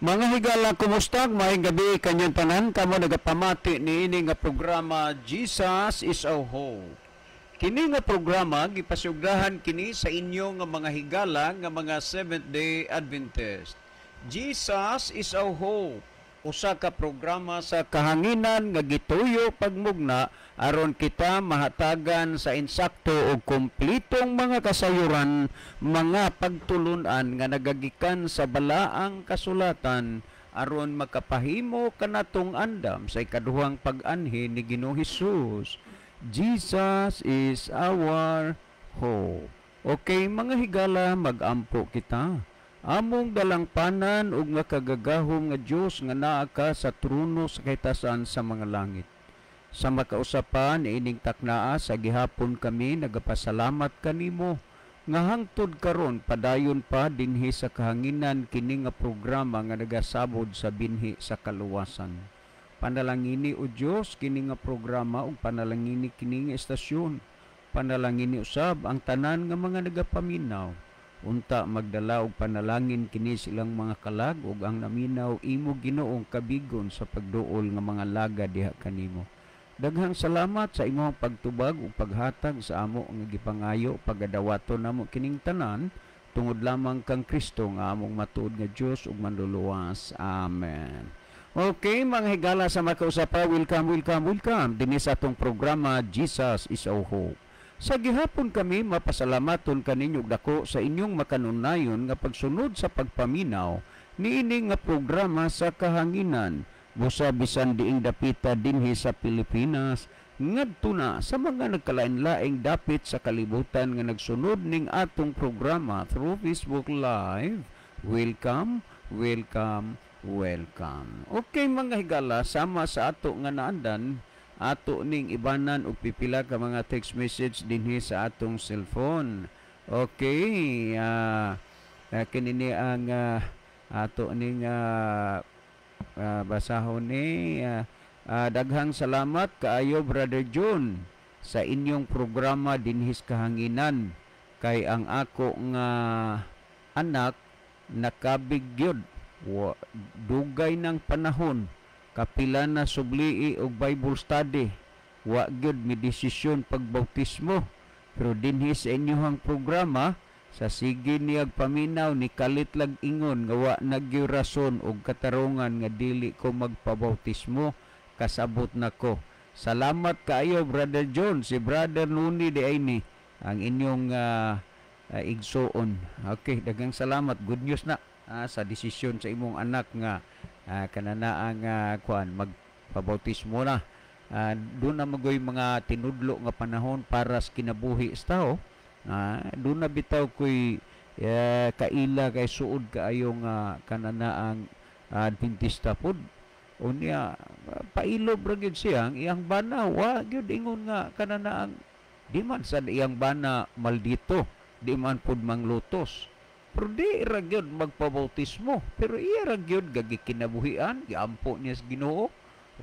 Mga higala, kumusta? Maayong gabi kanyang tanan kamo nagapamati niini nga programa, Jesus is Our Hope. Kini nga programa gipasugdahan kini sa inyo nga mga higala nga mga Seventh Day Adventist. Jesus is Our Hope. Usa ka programa sa kahanginan nga gituyo pagmugna aron kita mahatagan sa insakto ug kumplitong mga kasayuran, mga pagtulunan nga nagagikan sa balaang kasulatan aron makapahimo kanatong andam sa ikaduhang pag-anhi ni Ginoong Hesus. Jesus is our hope. Okay, mga higala, magampo kita. Among dalangpanan ug makagagahom nga Dios nga naa ka sa trono sa kahitasan sa mga langit. Sa makausapan ining taknaa sa gihapon, kami nagapasalamat kanimo nga hangtod karon padayon pa dinhi sa kahanginan kini nga programa nga nagasabod sa binhi sa kaluwasan. Panalangini, o Dios, kini nga programa ug panalangini kini nga estasyon. Panalangini usab ang tanan nga mga nagapaminaw. Unta magdala og panalangin kini silang mga kalag ug ang naminaw imo Ginoong kabigon sa pagduol nga mga laga diha kanimo. Daghang salamat sa imong pagtubag ug paghatag sa amo nga gipangayo. Pagadawaton namo kining tanan tungod lamang kang Kristo nga among matuod nga Dios ug manluluwas. Amen. Okay, mga higala, sa makausapa, welcome, welcome, welcome dinhi sa atong programa, Jesus is Our Hope. Sa gihapon kami mapasalamaton kaninyo dako sa inyong makanunayon nga pagsunod sa pagpaminaw niini nga programa sa kahanginan. Busa bisan diing dapita dinhi sa Pilipinas ngadto na sa mga nagkalain-laing dapit sa kalibutan nga nagsunod ning atong programa through Facebook Live. Welcome, welcome, welcome. Okay, mga higala, sama sa ato nga naandan, ato ning ibanan og pipila ka mga text message dinhi sa atong cellphone. Okay, kini ni ang ato ning basahon ni daghang salamat kaayo, Brother John, sa inyong programa dinhi sa kahanginan kay ang ako nga anak nakabig gyud. Dugay ng panahon, kapila na sublii og Bible study, wa gyud mi desisyon pagbautismo, pero dinhi sa inyong programa, sa sige niyag paminaw, ni kalit lag ingon nga wa na gyud rason og katarungan nga dili ko magpabautismo. Kasabot nako. Salamat kaayo, Brother John. Si Brother Nuni di ay ni ang inyong igsuon. Okay, daghang salamat. Good news na sa desisyon sa imong anak nga kanana ang kuan, magpabautismo na. Doon na magoy mga tinudlo nga panahon para sa kinabuhi sa tao. Doon na bitaw ko'y kaila kay suod kaayo nga kanana ang Adventista pod. Unya pailob ra gyud siya ang iyang bana, wa gyud ingon nga kanana ang di man sad iyang bana maldito, di man pod manglutos, pero di ra gyud magpabautismo, pero iya ra gyud gagikinabuhian, giampo niya sa Ginoo.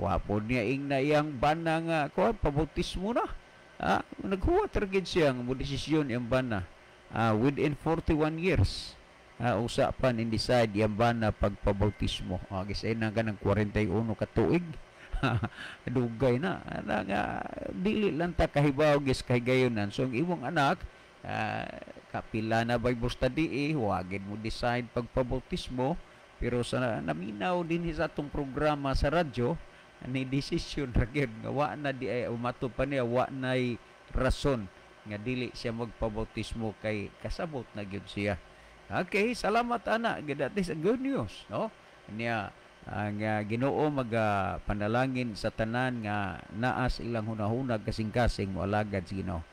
Wa pod niya ingna iyang bana nga kuan, pabautismo na. Naghuwat ra gyud siya nga mo desisyon iyang bana. Within 41 years, usa pa ni decide iyang bana pagpabautismo. Gisay na ka ng 41 ka tuig. Dugay na. Ana nga dili lang ta kahibaw gis kahigayonan. So ang imong anak, kapila na Bible study eh, wagid mo decide pagpabautismo, pero sa naminaw din sa atong programa sa radyo, ni desisyon ra gyud nga wa na di ay umato pa niya, wa nay rason nga dili siya magpabautismo kay kasabot na gyud siya. Okay, salamat ana. That is a good news, no? Niya ang Ginoo maga panalangin sa tanan nga naa sa ilang hunahuna, kasing-kasing moalagad sa Ginoo.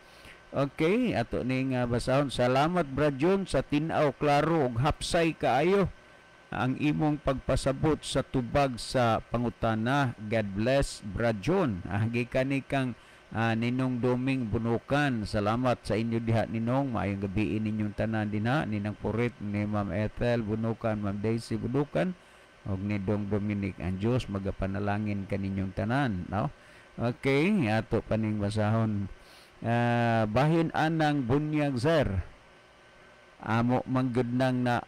Okay, ato ning basahon. Salamat, Brad John, sa tin-aw, klaro ug hapsay kaayo ang imong pagpasabot sa tubag sa pangutana. God bless, Brad John. Gikan ni kang Ninong Doming Bunukan. Salamat sa inyo diha, Ninong. Maayong gabi ninyong tanan dinha, Ninang Purit, ni Ma'am Ethel Bunukan, Ma'am Daisy Bunukan ug ni Dong Dominic. Ang Dios magapanalangin kaninyong tanan, no? Okay, ato paning basahon. Bahin anang bunyag, sir. Amo manggod nang na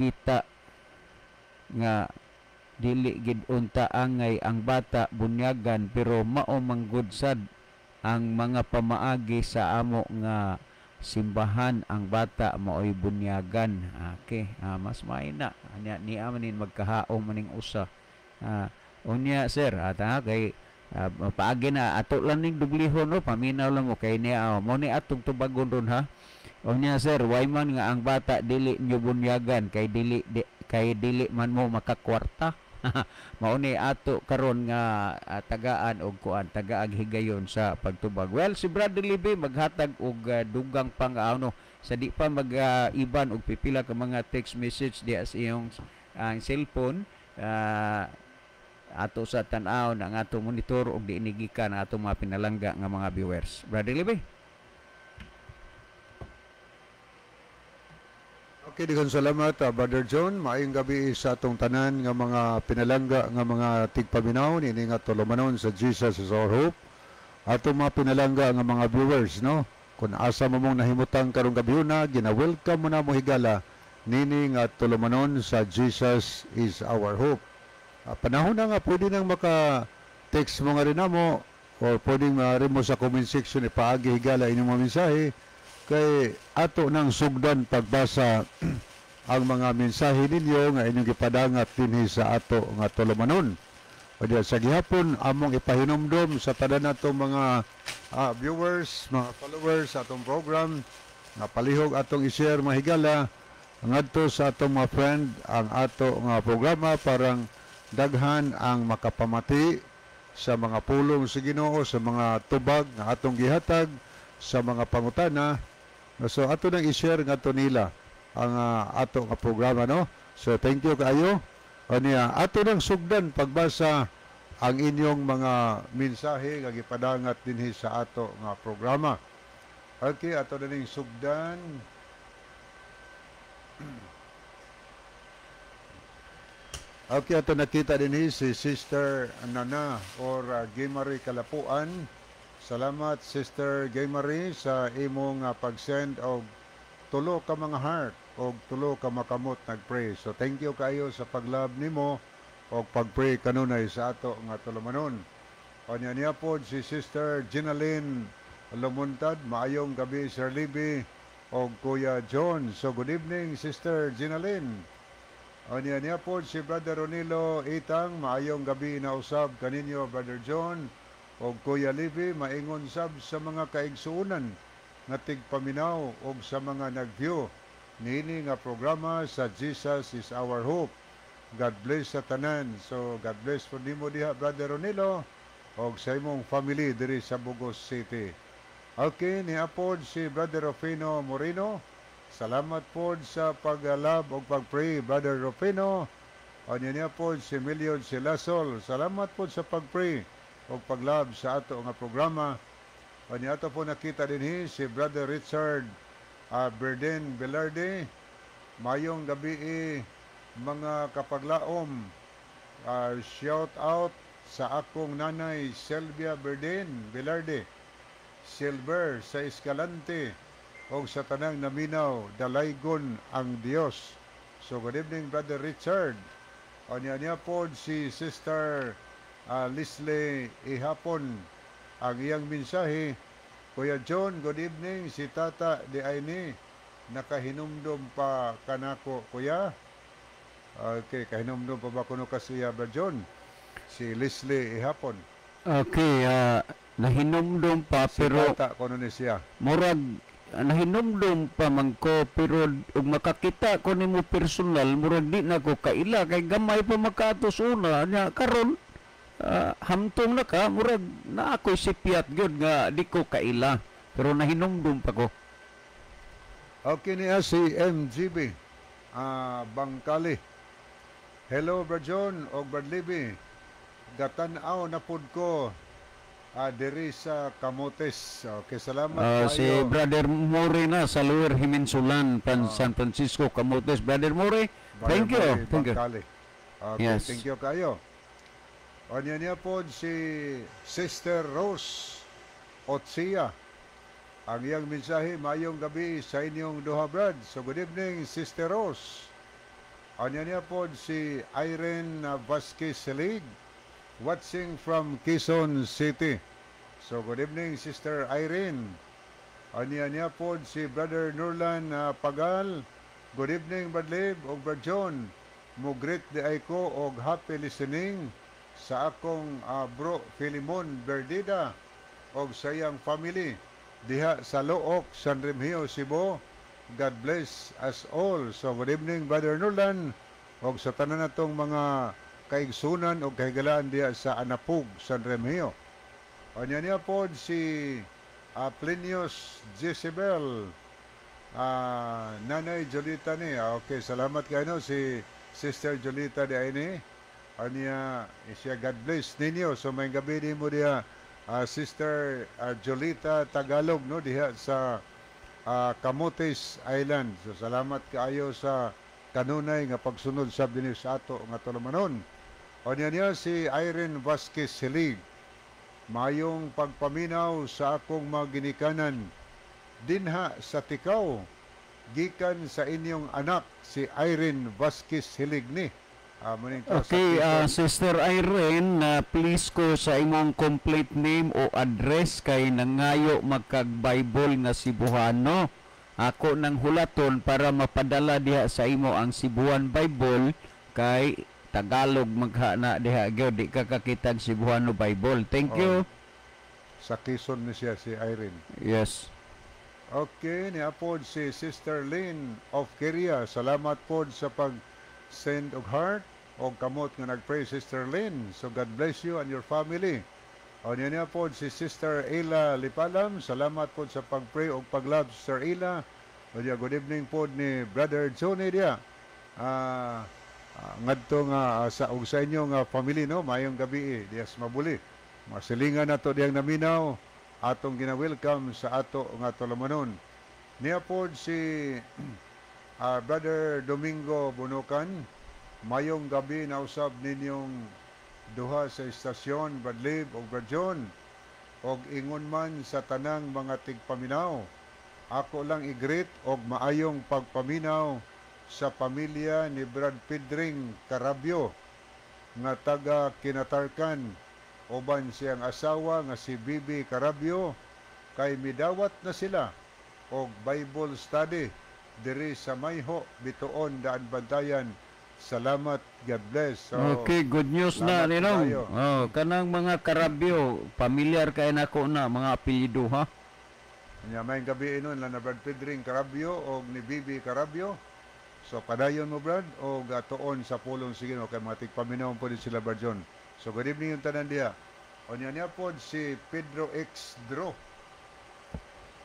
makita nga dili gid unta angay ang bata bunyagan, pero mao manggod sad ang mga pamaagi sa amo nga simbahan, ang bata maoy bunyagan. Okay, mas maayo na anya niya manin magkahaom maning usa. Unya sir, ata kay paagi na ato lang ning dublihon, no, paminaw lang mo kay niya, oh, mo ni atong tubagon ron ha. Unya sir, why man nga ang bata dili nyo bunyagan kay dili man mo makakwarta? Mao ni ato karon nga tagaan og kuan, tagaag higayon sa pagtubag. Well, si Brother Libby maghatag og dugang pang ano sa di pa mag iban og pipila ka mga text message diha sa iyong cellphone, ato sa tan-aw ang ato monitor og diinigikan ang ato mga pinalangga nga mga viewers. Brother Libby. Okay, daghang salamat, Brother John. Maayong gabi sa atong tanan nga mga pinalangga nga mga tigpaminaw niini nga tulumanon sa Jesus Is Our Hope. Atong mga pinalangga nga mga viewers, no? Kung asa mo mong nahimutang karong gabi na, gina-welcome mo na mo higala nini nga tulumanon sa Jesus Is Our Hope. Panahon na nga pwede nang maka-text mo nga rin namo or pwede nga rin mo sa comment section ipaagi higala inyong mga mensahe kay ato nang sugdan pagbasa ang mga mensahe ninyo nga inyong gipadangat dinhi sa ato nga tulumanon. O diya, sa gihapon among ipahinumdom sa tanan natong mga viewers, mga followers sa atong program nga palihog atong i-share mahigala ngadto sa atong mga friend ang ato nga programa parang daghan ang makapamati sa mga pulong sa Ginoo, sa mga tubag nga atong gihatag, sa mga pangutana. So ato nang i-share ngadto nila ang ato nga programa, no? So thank you kaayo. Ania ato nang sugdan pagbasa ang inyong mga mensahe nga gipadangat dinhi sa ato nga programa. Okay, ato na ning sugdan. Okay, ato nakita dinhi si Sister Nana or Gimari Kalapuan. Salamat Sister Gimari sa imong pag-send og tulo ka mga heart og tulo ka makamot nagpray. So thank you kaayo sa paglove nimo og pagpray kanunay sa ato nga tulumanon. Unya niya pod si Sister Ginaline Lumuntad, maayong gabi Sir Libby og Kuya John. So good evening Sister Ginaline. Unya niya pod si Brother Ronilo Itang, maayong gabi na usab kaninyo Brother John og Kuya Libby, maingon sab sa mga kaigsuonan nga tigpaminaw og sa mga nag-view niini nga programa sa Jesus Is Our Hope. God bless sa tanan. So God bless po nimo diha Brother Ronilo og sa imong family diri sa Bugos City. Okay, niapod si Brother Rufino Moreno. Salamat pod sa pag-love og pag-pray Brother Rufino. Unya niya pod si Milion Silasol. Salamat pod sa pag-pray og pag-love sa ato nga programa. Unya ato po nakita dinhi si Brother Richard Berden Velarde. Mayong gabi mga kapaglaom. Shout out sa akong nanay Selvia Berden Velarde Silver sa Escalante og sa tanang naminaw, dalaygon ang Dios. So good evening Brother Richard. Unya niya pod si Sister Leslie Ihapon. Ang iyang mensahe, Kuya John, good evening. Si Tata di ay ni nakahinumdum pa kanako, Kuya. Okay, kahinumdum pa ba kuno ka siya, Brother John? Si Leslie Ihapon. Okay, nahinumdum pa si pero Tata kuno ni siya. Murag nahinumdum pa man ko pero ug makakita ko nimo personal murag di na ko kaila kay gamay pa makatos una nya karon. Hamtong na ka murag na ako'y sipyat gyud nga di ko kaila pero nahinumdum pa ko. Okay niya si MGB Bangkali. Hello Brad John og Brad Libby. Gatan-aw na pud ko diri sa Camotes. Okay, salamat si Brother More na sa Lower Himinsulan, San Francisco, Camotes. Brother More, thank you. More, thank you. Bangkali. Okay, yes. Thank you kayo. Unya niya po si Sister Rose Otsia. Ang iyang mensahe, mayong gabi sa inyong duha, Brad. So good evening, Sister Rose. Anya niya po si Irene Vasquez Selig, watching from Quezon City. So good evening, Sister Irene. Anya niya po si Brother Nurlan Pagal. Good evening, Brad Lib og Brad John. Mo-greet diay ko og happy listening sa akong bro Filimon Berdida og sa iyang family diha sa Looc, San Remigio, Cebu. God bless us all. So good evening, Brother Nurlan, og sa tanan natong mga kaigsunan og kahigalaan diha sa Anapug, San Remigio. Anya niya po si Plinius Jezebel. Nanay Jolita ni. Okay, salamat kay no si Sister Jolita di ni. Anya siya, God bless ninyo. So may gabi din mo diha, Sister Jolita Tagalog, no, diha sa Camotes Island. So salamat kaayo sa kanunay nga pagsunod sa dinhi sa ato nga tulumanon. Anya niya si Irene Vasquez Silig. Mayong pagpaminaw sa akong mga ginikanan dinha sa Ticao gikan sa inyong anak si Irene Vasquez Hilig ni. Muning ka sa Okay, Quezon. Sister Irene, please ko sa imong complete name o address kay nangayo magkag Bible nga Cebuano. Ako nang hulaton para mapadala diha sa imo ang Cebuan Bible kay Tagalog maghana diha gyud, di ka kakitag Cebuano Bible. Thank you. Sa Quezon ni siya si Irene. Yes. Okay, niapod si Sister Lynn of Korea. Salamat pod sa pag-send og heart og kamot nga nag-pray, Sister Lynn. So God bless you and your family. O niya niya pod si Sister Ela Lipalam. Salamat pod sa pag-pray og pag-love, Sister Ela. O niya, good evening pod ni Brother Johnny diya. Ngadto nga sa og sa inyo nga family, no, mayong gabi diya sa Mabuli. Masilingan nato diyang naminaw atong gina-welcome sa ato nga tulumanon. Niya pod si Brother Domingo Bunukan. Mayong gabi na usab ninyong duha sa istasyon, Brad Lib og Brad John, og ingon man sa tanang mga tigpaminaw. Ako lang i-greet og maayong pagpaminaw sa pamilya ni Brad Pedring Carabio nga taga Kinatarkan uban siyang asawa nga si Bibi Carabio kay midawat na sila og Bible study diri sa Mayho, Bituon, Daanbantayan. Salamat, God bless. So, Okay, good news na salamat ninong. kaayo. Oh, kanang mga Karabyo, pamilyar kay nako na mga apelyido ha. Nya may gabi inon na Brad Pedring Carabio og ni Bibi Carabio. So padayon mo, Brad, og atuon sa pulong sige no kay mga tigpaminaw po din sila, Brad John. So good evening yung tanan diha. O niya niya pod si Pedro X Dro.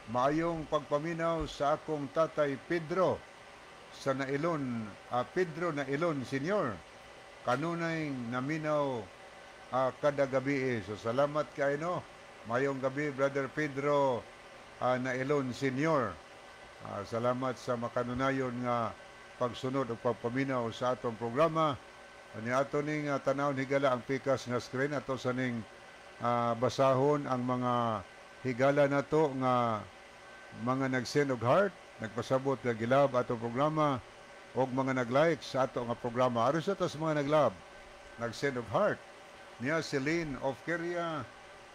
Maayong pagpaminaw sa akong tatay Pedro sa Nailon, Pedro Nailon Senior. Kanunay naminaw kada gabi eh. So salamat kay no. Mayong gabi, Brother Pedro Nailon Senior. Salamat sa makanunayon nga pagsunod o pagpaminaw sa atong programa. Ani ato ning tanawon higala ang pikas nga screen ato sa ning basahon ang mga higala nato nga mga nag-send og heart, nagpasabot nga gi-love atong programa og mga nag-like sa ato nga programa. Aron sa tas mga nag-love, nag-send og heart. Niya si Lynn of Korea,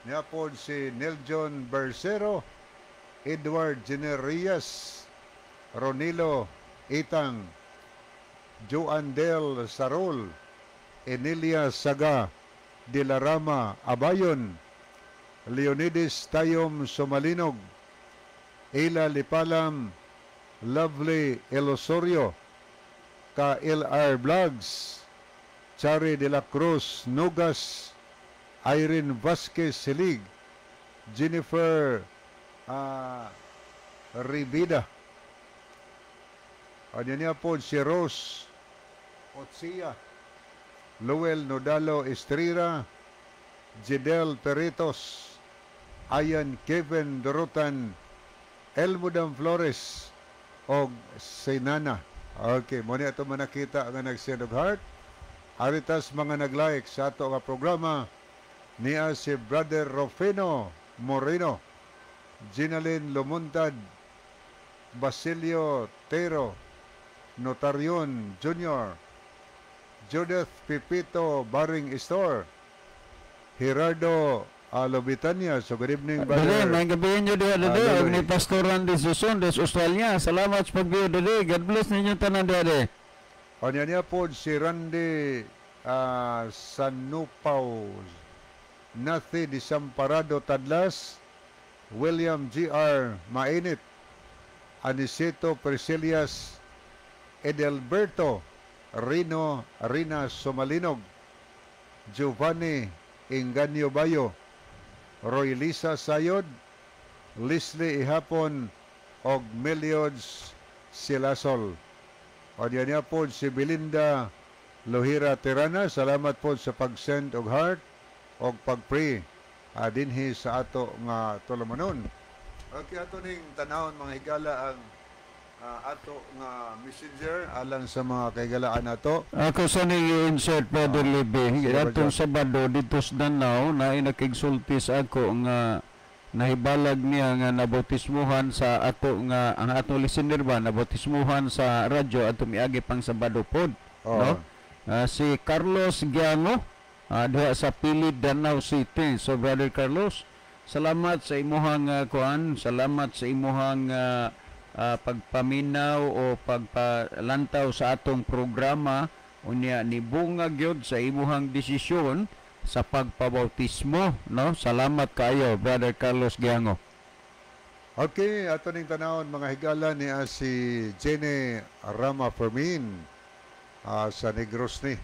niya pod si Neljon Bercero, Edward Generias, Ronilo Itang, Joan Del Sarol, Emilia Saga de la Rama Abayon, Leonides Tayom Somalinog, Ela Lipalam, Lovely Elosorio, KLR Vlogs, Chari de la Cruz Nugas, Irene Vasquez Silig, Jennifer Rivida. Ano niya po si Rose Otsia, Luel Nodalo Estrera, Jidel Peritos, Ayan Kevin Dorotan, Elmudam Flores, og Sinana. Okay, mo ni ato manakita nga nag-send og heart. Aritas mga nag-like sa ato nga programa niya si Brother Rufino Moreno, Ginalyn Lumuntad, Basilio Tero, Notarion Jr., Judith Pipito Baring Store, Gerardo Lobitania. So good evening, Dede, brother. may gabi nyo diha, Dede. Dede. Og ni Pastor Randy Suson des Australia. Salamat sa pag-view, Dede. God bless ninyo tanan, Dede. Onya niya po si Randy Sanupaw, Nathi Disamparado Tadlas, William G.R. Mainit, Anicito Priscilias Edelberto, Rino Rina Sumalinog, Giovanni Inganyo Bayo, Roy Lisa Sayod, Leslie Ihapon, og Meliods Silasol. O diyan niya po si Belinda Lohira Tirana. Salamat po sa pag-send og heart og pag-pray dinhi sa ato nga tulumanon. Okay, ato ning tanawon, mga higala, ang ato nga messenger alang sa mga kahigalaan nato. Ako sa ning i-insert, Brother Libby. Sige, Atong Brother. Sabado dito sa Danao na nakigsulti sa ako nga nahibalag niya nga nabautismuhan sa ato nga ang ato listener ba nabautismuhan sa radyo ato miagi pang Sabado pod, no? Si Carlos Giano diha sa Pilid, Danao City. So Brother Carlos, salamat sa imuhang kuan, salamat sa imuhang pagpaminaw o pagpalantaw sa atong programa. Unya ni bunga gyud sa imuhang desisyon sa pagpabautismo, no? Salamat kaayo, Brother Carlos Giango. Okay, ato ning tanawon, mga higala, niya si Jenny Rama Fermin sa Negros ni.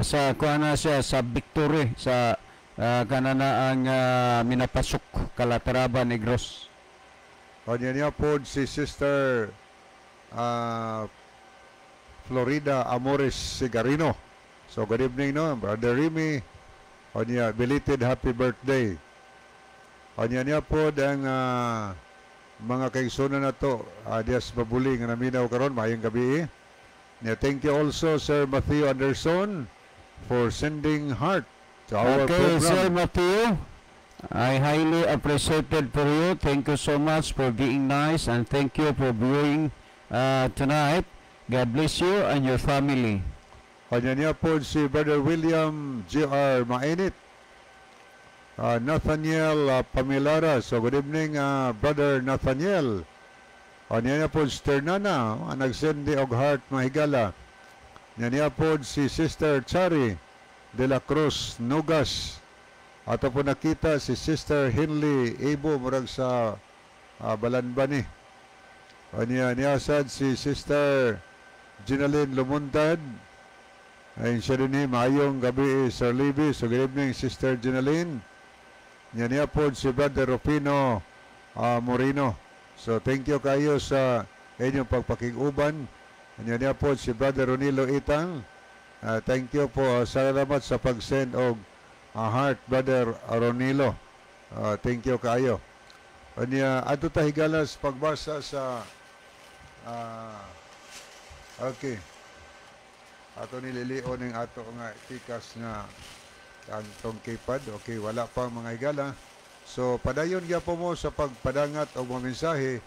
Sa kuan na siya sa Victory sa kanana ang Minapasok, Calatrava, Negros. Kanya niya po si Sister Florida Amores Sigarino. So good evening, no, Brother Remy. Kanya belated happy birthday. Kanya niya po ang mga kaigsunan nato dias Babuli nga naminaw karon, maayong gabi. Nya thank you also Sir Matthew Anderson for sending heart to our Okay, Sir program. Matthew, I highly appreciated for you. Thank you so much for being nice and thank you for viewing tonight. God bless you and your family. Kanya niya po si Brother William G.R. Mainit. Nathaniel Pamilara. So good evening, Brother Nathaniel. Kanya niya po si Ternana, ang nagsend og heart, mahigala. Kanya niya po si Sister Chari de la Cruz Nugas. Ato po nakita si Sister Hinley Ebo murag sa Balanbani. Kanya niya sad si Sister Ginaline Lumuntad. Ayun siya din eh, maayong gabi, Sir Libby. So good evening, Sister Ginaline. Yan niya po si Brother Rufino Moreno. So thank you kayo sa inyong pagpakiguban. Yan niya po si Brother Ronilo Itang. Thank you po. Salamat sa pag-send og heart, Brother Ronilo. Thank you kayo. Anya, adto ta, higalas, pagbasa sa okay. Ato nililion ng ato nga tikas nga ang tong keypad. Okay, wala pa, mga higala. So padayon gyapon mo sa pagpadangat og mga mensahe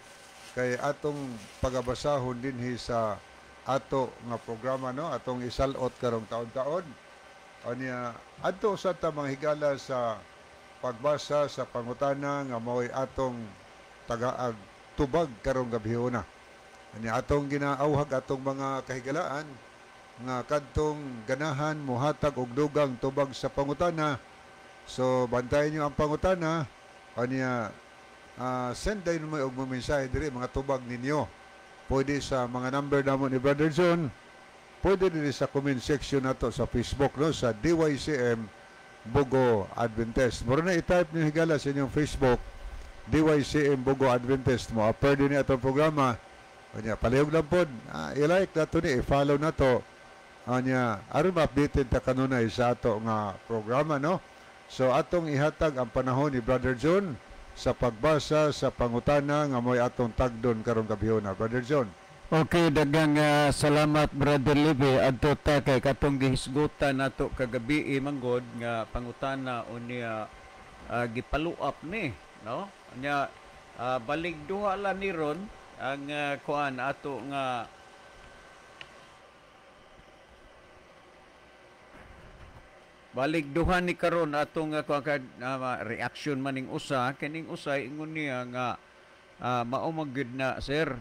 kay atong pagabasahon dinhi sa ato nga programa, no, atong isalot karong taon-taon. Anya adto sa ta, mga higala, sa pagbasa sa pangutana nga mao'y atong tagaag tubag karong gabhiona. Anya atong ginaawhag atong mga kahigalaan nga kadtong ganahan mohatag og dugang tubag sa pangutana. So bantayan niyo ang pangutana. Anya send dayon mo og mga mensahe diri, mga tubag ninyo. Pwede sa mga number namo ni Brother John. Pwede din sa comment section nato sa Facebook, no, sa DYCM Bogo Adventist. Mura na i-type niyo, higala, sa inyong Facebook DYCM Bogo Adventist, mo appear din atong programa. Anya palihog lang pod, i-like nato ni, i-follow nato. Anya aron ma-updated ta kanunay sa ato nga programa, no. So atong ihatag ang panahon ni Brother John sa pagbasa sa pangutana nga mo'y atong tagdon karong gabhiona. Brother John. Okay, daghang salamat, Brother Libby. Adto ta kay katong gihisgutan nato kagabi manggod nga pangutana unya gipaluap ni, no? Nya balig duha lang ni ron ang kuan ato nga Balik duha ni karon atong reaction maning usa, kining usa ingon niya nga mao man gyud na, sir,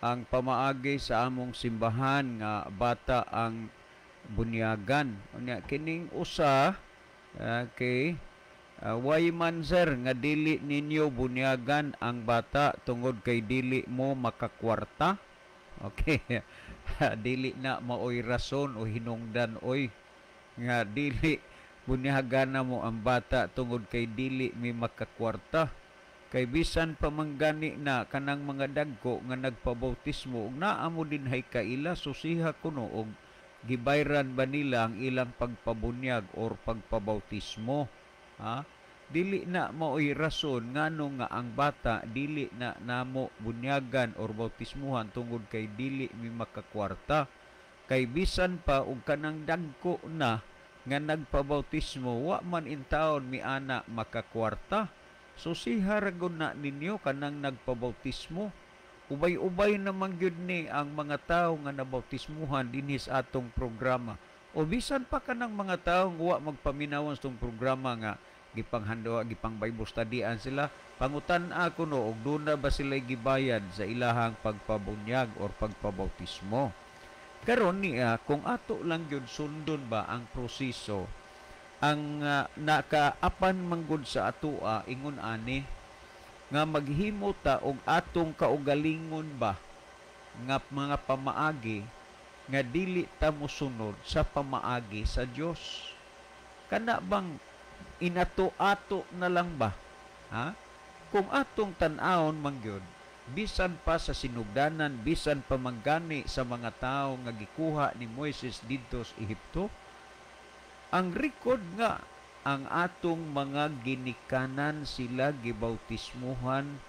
ang pamaagi sa among simbahan nga bata ang bunyagan. Unya kining usa, okay, why man, sir, nga dili ninyo bunyagan ang bata tungod kay dili mo makakwarta? Okay. Dili na maoy rason o hinungdan oy nga dili bunyagan na mo ang bata tungod kay dili mi makakwarta. Kay bisan pa man gani na kanang mga dagko nga nagpabautismo ug naa mo dinhay kaila, susiha kuno og gibayran ba nila ang ilang pagpabunyag or pagpabautismo, ha? Dili na maoy rason ngano nga ang bata dili na namo bunyagan or bautismuhan tungod kay dili mi makakwarta. Kay bisan pa og kanang dagko na nga nagpabautismo, wa man intawon miana makakwarta. So siha ra gud na ninyo kanang nagpabautismo. Ubay-ubay naman gyud ni ang mga tawo nga nabautismuhan dinhi sa atong programa. O bisan pa kanang mga tawo nga wa magpaminawan sa atong programa nga gipanghandua, gipang Bible studyan sila, pangutan-a kuno og duna ba sila gibayad sa ilahang pagpabunyag or pagpabautismo. Karon niya, kung ato lang gyud sundon ba ang proseso, ang nakaapan manggod sa atoa ingon ani nga maghimo ta og atong kaugalingon ba nga mga pamaagi nga dili ta mosunod sa pamaagi sa Dios. Kana bang inato-ato na lang ba? Ha? Kung atong tan-awon mangyud, bisan pa sa sinugdanan, bisan pa manggani sa mga tawo nga gikuha ni Moises didto sa Ehipto, ang record nga ang atong mga ginikanan sila gibautismuhan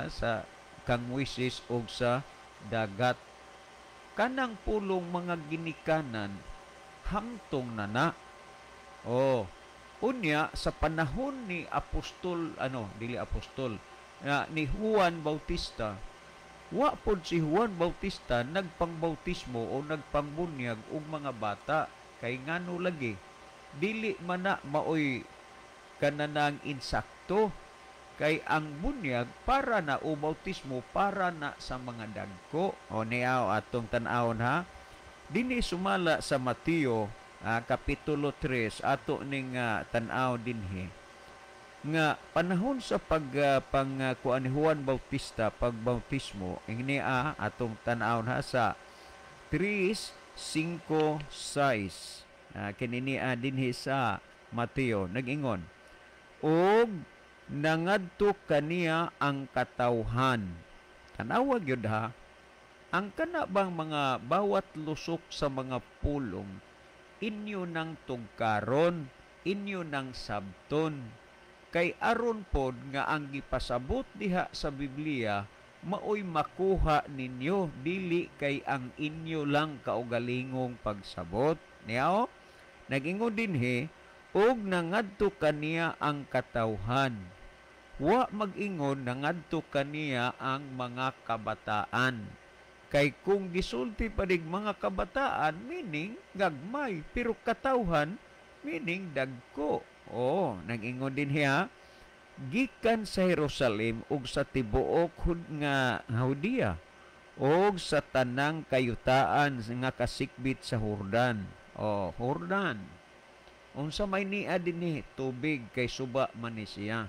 sa kang Moises og sa dagat. Kanang pulong mga ginikanan hamtong na na. Oh, unya sa panahon ni apostol, ano, dili apostol, na ni Juan Bautista, wa pod si Juan Bautista nagpangbautismo o nagpangbunyag og mga bata, kay ngano lagi dili man na maoy kananang insakto, kay ang bunyag para na o bautismo para na sa mga dagko. O niaw atong tan-awon ha, dinhi sumala sa Mateo kapitulo 3 ato ning tan-aw dinhi nga panahon sa pag pang kuan ni Juan Bautista pagbautismo, ingni atong tan-awon ha sa 3:5-6. Kini niya dinhi sa Mateo nag-ingon, og nangadto kaniya ang katawhan. Tan-awa gyud ha, ang kana bang mga bawat lusok sa mga pulong inyo nang tugkaron, inyo nang sabton, kay aron pod nga ang gipasabot diha sa Biblia maoy makuha ninyo, dili kay ang inyo lang kaugalingong pagsabot. Niyaw, nag-ingon dinhi, og nangadto kaniya ang katawhan. Wa mag-ingon nangadto kaniya ang mga kabataan. Kay kung gisulti padig mga kabataan, meaning gagmay, pero katawhan, meaning dagko. Oh, nag-ingon din hiya, gikan sa Jerusalem ug sa tibuok nga Judea ug sa tanang kayutaan nga kasikbit sa Jordan. Oh, Jordan. Unsa may niya dinhi? Tubig, kay suba man ni siya.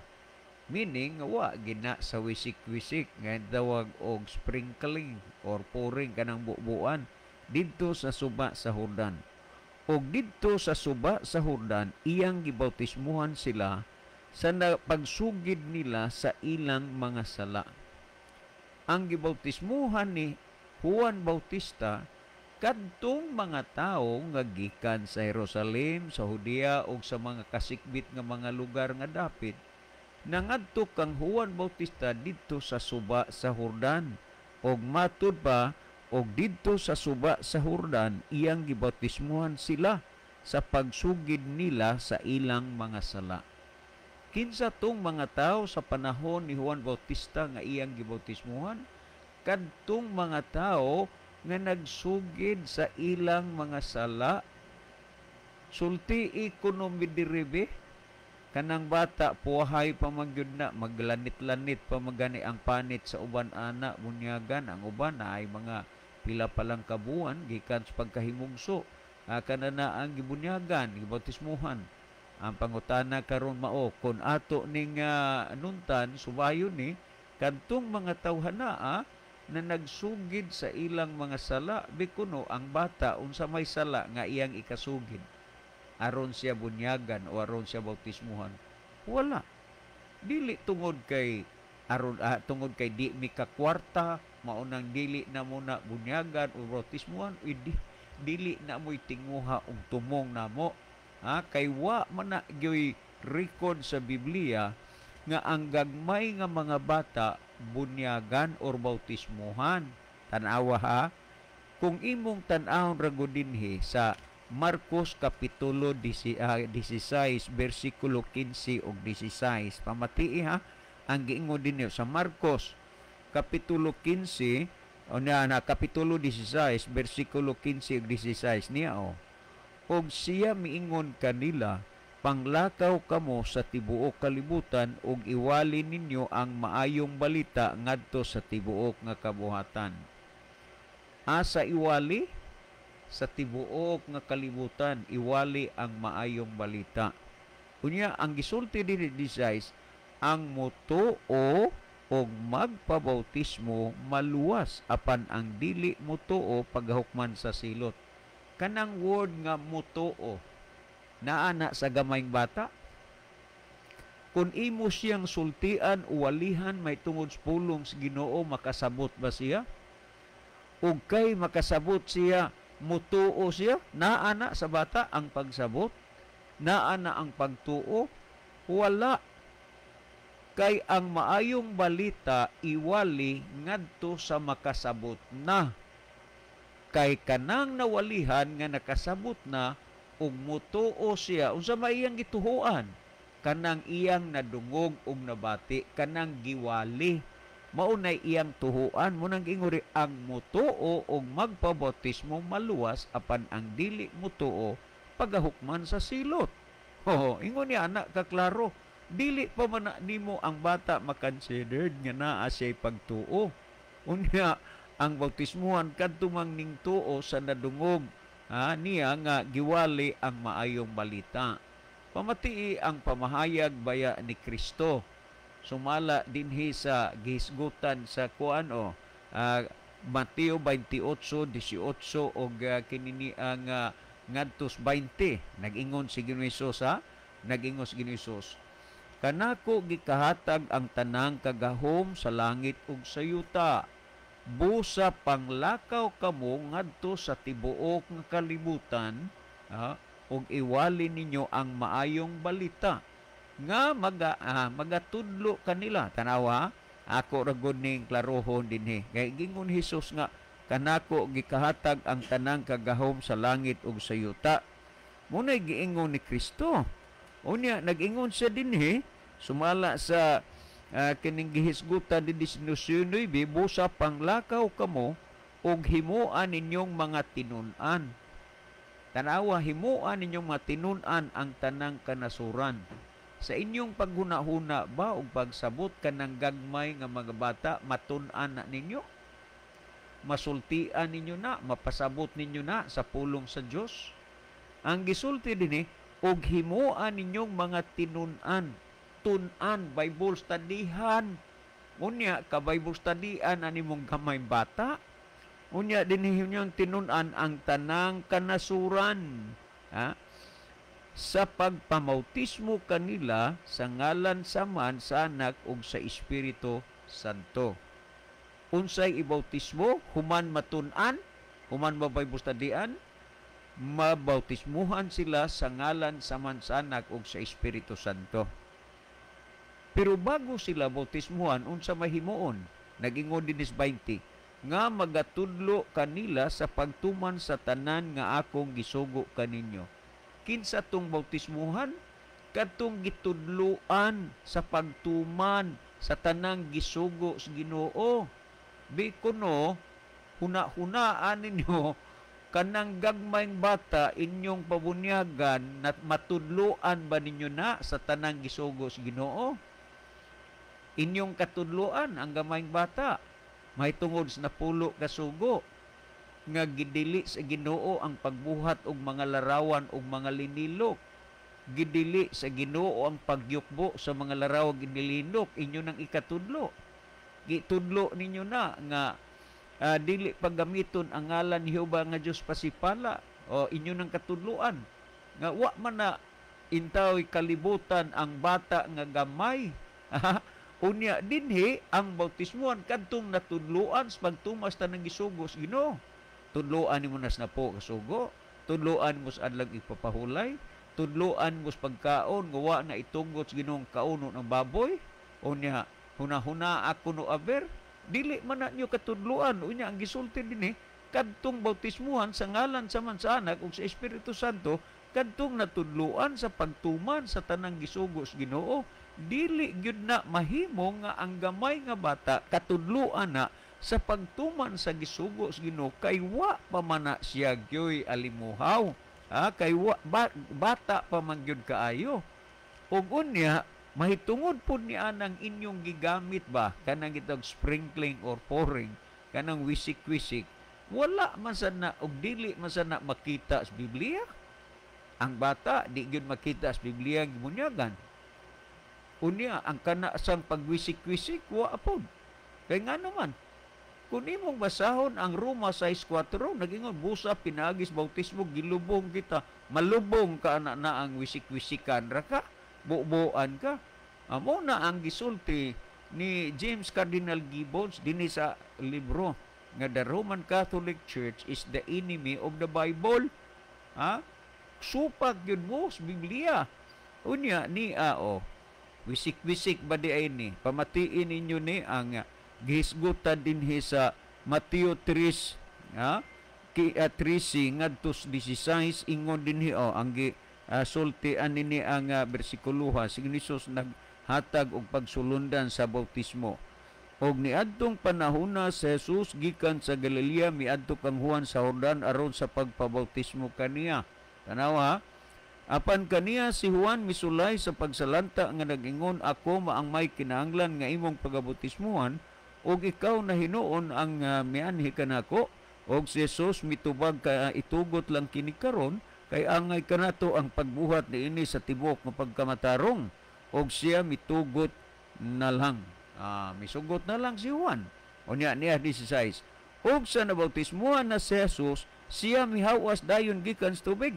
Meaning wa gina sa wisik-wisik nga tawag og sprinkling or pouring kanang bubuan didto sa suba sa Jordan. Og didto sa suba sa Jordan iyang gibautismuhan sila sa pagsugid nila sa ilang mga sala. Ang gibautismuhan ni Juan Bautista kadtong mga tawo nga gikan sa Jerusalem, sa Judea ug sa mga kasikbit nga mga lugar nga dapit, nangadto kang Juan Bautista didto sa suba sa Jordan. Og matud pa og didto sa suba sa Jordan iyang gibautismuhan sila sa pagsugid nila sa ilang mga sala. Kinsa tong mga tawo sa panahon ni Juan Bautista nga iyang gibautismuhan? Kadtong mga tawo nga nagsugid sa ilang mga sala Sulti kuno mi diri be, kanang bata puhay pa man gyud na, maglanit-lanit pa magani ang panit sa uban ana bunyagan. Ang uban na ay mga pila pa lang kabuan gikan sa pagkahimugso, kanana ang gibunyagan, gibautismuhan. Ang pangutana karon mao kon ato ning nuntan subayon ni kadtong mga tawhanaa na nagsugid sa ilang mga sala, bikuno ang bata unsa may sala nga iyang ikasugid aron siya bunyagan o aron siya bautismuhan? Wala. Dili tungod kay aron tungod kay di mi kakwarta maunang dili na muna bunyagan o bautismuhan, dili na mo'y tinguha og tumong namo. Ha, kay wa man na gyoy record sa Biblia nga ang gagmay nga mga bata bunyagan or bautismuhan. Tan-awa ha, kung imong tan-awon ra gud dinhi sa Marcos kapitulo 16 bersikulo 15 ug 16. Pamatii ha, ang giingon dinhi sa Marcos kapitulo 15 o na, na kapitulo 16 bersikulo 15 ug 16 niya o. Og siya miingon kanila, panglakaw kamo sa tibuok kalibutan ug iwali ninyo ang maayong balita ngadto sa tibuok nga kabuhatan. Asa iwali? Sa tibuok nga kalibutan iwali ang maayong balita. Unya ang gisulti dinhi 16, ang mutuo og magpabautismo maluwas, apan ang dili mutuo pagahukman sa silot. Kanang word nga mutuo naa na sa gamayng bata. Kung imo siyang sultian o walihan may tungod sa pulong sa Ginoo, makasabot ba siya? Ug kay makasabot siya, mutuo siya? Naa na sa bata ang pagsabot? Naa na ang pagtuo? Wala. Kay ang maayong balita iwali ngadto sa makasabot na. Kay kanang nawalihan nga nakasabot na ug mutuo siya, unsa may iyang gituhuan? Kanang iyang nadungog ug nabati, kanang giwali, mao nay iyang tuhuan. Mo nang giingori ang mutuo ug magpabautismo maluwas, apan ang dili mutuo pagahukman sa silot. Oh, ingon niya anak kaklaro, dili pa man na nimo ang bata makonsidered nga naa siya'y pagtuo. Unya ang bautismuhan kadto mang ning tuo sa nadungog niya nga giwali ang maayong balita. Pamatii ang pamahayag baya ni Kristo sumala dinhi sa gihisgutan sa kuan o Mateo 28:18 og kinini ang ngadtos 20. Nag-ingon si Ginoo Hesus ha, nag-ingon si Ginoo Hesus, kanako gikahatag ang tanang kagahom sa langit ug sa yuta. Busa panglakaw kamo ngadto sa tibuok nga kalibutan ug iwali ninyo ang maayong balita nga magatudlo kanila. Tanawa, ako ra gud ning klarohon dinhi. Kay gingon Hesus nga kanako gikahatag ang tanang kagahom sa langit ug sa yuta. Munay giingon ni Kristo. Unya nag-ingon siya dinhi sumala sa kining gihisgutan dinhi sa 19, busa panglakaw kamo ug himuan ninyong mga tinun-an. Tanawa, himuan ninyong mga tinun-an ang tanang kanasuran. Sa inyong paghuna-huna ba ug pagsabot kanang gagmay nga mga bata, matun-an na ninyo? Masultian ninyo na, mapasabot ninyo na sa pulong sa Dios. Ang gisulti dinhi, ug himuan ninyong mga tinun-an. Tun-an, Bible studyhan. Unya, ka Bible studyan ani mong gamay bata. Unya dinhi inyong tinun-an ang tanang kanasuran. Ha? Sa pagpamautismo kanila sa ngalan sa Amahan, sa Anak ug sa Espiritu Santo. Unsay ibautismo? Human matun-an, human ma-Bible studyan, mabautismuhan sila sa ngalan sa Amahan, sa Anak ug sa Espiritu Santo. Pero bago sila bautismuhan, unsa mahimuon? Nag-ingon dinis 20, nga magatudlo kanila sa pagtuman sa tanan nga akong gisugo kaninyo. Kinsa tong bautismuhan? Kadtong gitudloan sa pagtuman sa tanang gisugo sa Ginoo. Di kuno huna-hunaan ninyo Kanang gagmayng bata inyong pabunyagan na matudloan ba ninyo na sa tanang gisugo sa Ginoo? Inyong katudloan ang gamayng bata mahitungod sa 10 ka sugo nga gidili sa Ginoo ang pagbuhat og mga larawan og mga linilok. Gidili sa Ginoo ang pagyukbo sa mga larawan ginilinok. Inyo nang ikatudlo. Gitudlo ninyo na nga dili paggamiton ang ngalan ni Jehova nga Dios pasipala. O inyo nang katudloan nga wa man na intawy kalibutan ang bata nga gamay. Unya dinhi ang bautismuhan kadtong natudloan sa pagtumas tanang gisugo sa Ginoo. Tudloan nimo nas na po kasugo, tudloan mo sa adlag ipapahulay, tudloan mo sa pagkaon nga wa na itugot sa Ginoong kauno ng baboy. Unya hunahuna ako no aber dili man na niyo katudloan. Unya ang gisulti dinhi kadtong bautismuhan sa ngalan sa man sa Anak ug sa Espiritu Santo kadtong natudloan sa pagtuman sa tanang gisugo sa Ginoo. Dili gyud na mahimo nga ang gamay nga bata katudloan na sa pagtuman sa gisugo sa Ginoo kay wa pa man na siya gyoy alimuhaw. Kay wa, bata pa man gyud kaayo. Ug unya mahitungod pud ni anang inyong gigamit ba kanang gitawag sprinkling or pouring, kanang wisik-wisik, wala man sad na og dili man sad na makita sa Biblia. Ang bata di gyud makita sa Biblia gimunyagan. Unya ang kana sang pagwisik-wisik wa pod. Kay ngano man kung imong basahon ang Roma 6:4, nagingon busa pinaagis bautismo gilubong kita, malubong ka ana na ang wisik-wisikan ra ka, bubuan ka. Amo na ang gisulti ni James Cardinal Gibbons dinhi sa libro nga The Roman Catholic Church is the Enemy of the Bible. Ha? Supak yun mo sa Biblia. Unya ni o wisik-wisik ba di ay ni? Pamatiin ninyo ni ang gihisgutan dinhi sa Mateo 3, ha? Ki 13 ngadto 16 ingon dinhi o ang sultian nini ang bersikuloha si Jesus naghatag og pagsulundan sa bautismo. Og niadtong panahona si Jesus gikan sa Galilea miadto kang Juan sa Jordan aron sa pagpabautismo kaniya. Tanawa, apan kaniya si Juan misulay sa pagsalanta nga nag-ingon, ako maang may kinahanglan nga imong pagabautismuhan og ikaw na hinuon ang mianhi kanako. Og si Jesus mitubag ka itugot lang kini karon kay angay kanato ang pagbuhat niini sa tibok nga pagkamatarong. Og siya mitugot na lang. Misugot na lang si Juan. Unya niya 16. Og sa nabautismuhan na si Jesus, siya mihawas dayon gikan sa tubig.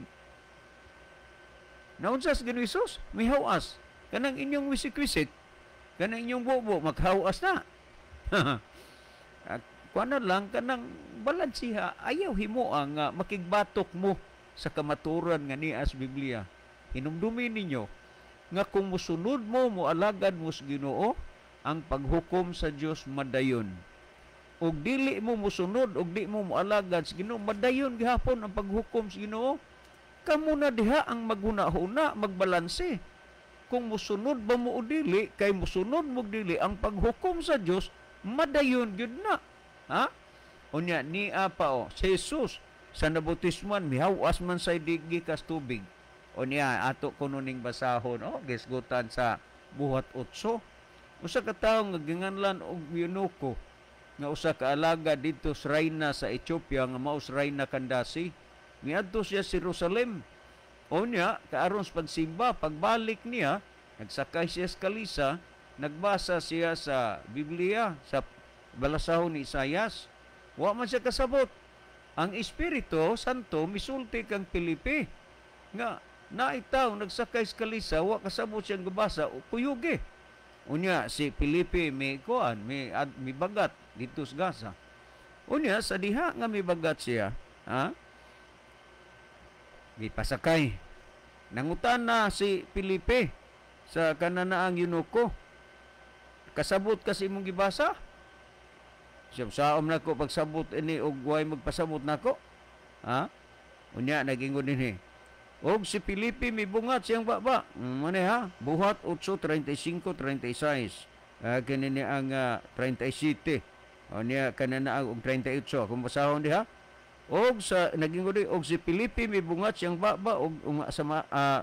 Naunsa sa Ginoo Hesus? Mihawas. Kanang inyong wisik-wisik, kanang inyong bubo, maghawas na. Kuan na lang kanang balansiha, ayaw himo ang makigbatok mo sa kamaturan nga niya sa Biblia. Hinumdumi ninyo nga kung musunod mo, mualagad mo sa Ginoo, ang paghukom sa Dios madayon. Og dili mo musunod og di mo mualagad sa Ginoo, madayon gihapon ang paghukom sa Ginoo. Kamo na diha ang maghuna-huna, magbalanse. Kung musunod ba mo o dili, kay musunod mo dili ang paghukom sa Dios, madayon gyud na. Ha? Unya niya pa o si Jesus sa nabautismuhan mihawas man say gikas tubig. Unya ato kuno ning basahon o gisgutan sa Buhat 8. Usa ka tawo nga ginganlan og eunuko nga usa ka alaga didto sa rayna sa Ethiopia nga mao sa rayna Kandasi. Miadto siya sa Jerusalem. Unya kaaron sa pagsimba, pagbalik niya nagsakay siya sa kalisa, nagbasa siya sa Biblia sa balasahon ni Isayas. Wa man siya kasabot. Ang Espiritu Santo misulti kang Pilipi nga naitaw nagsakay sa kalisa, wa kasabot siyang gabasa, kuyugi. Unya si Pilipi may kuan, may bagat dito sa Gaza. Unya sa diha nga may bagat siya, ha? May pasakay. Nangutan na si Pilipi sa kananaang eunuko. Kasabot kasi imong gibasa? Siya, saom nako pagsabot ini og way magpasabot nako. Ha? Unya nagingon dinhi. Og si Pilipi mibungat siyang baba. Mane ha? Buhat 8:35 36. Kini ni ang 37. Unya kanana og 38. Kung basahon diha. Og sa naging og si Felipe mibungat siyang baba og sa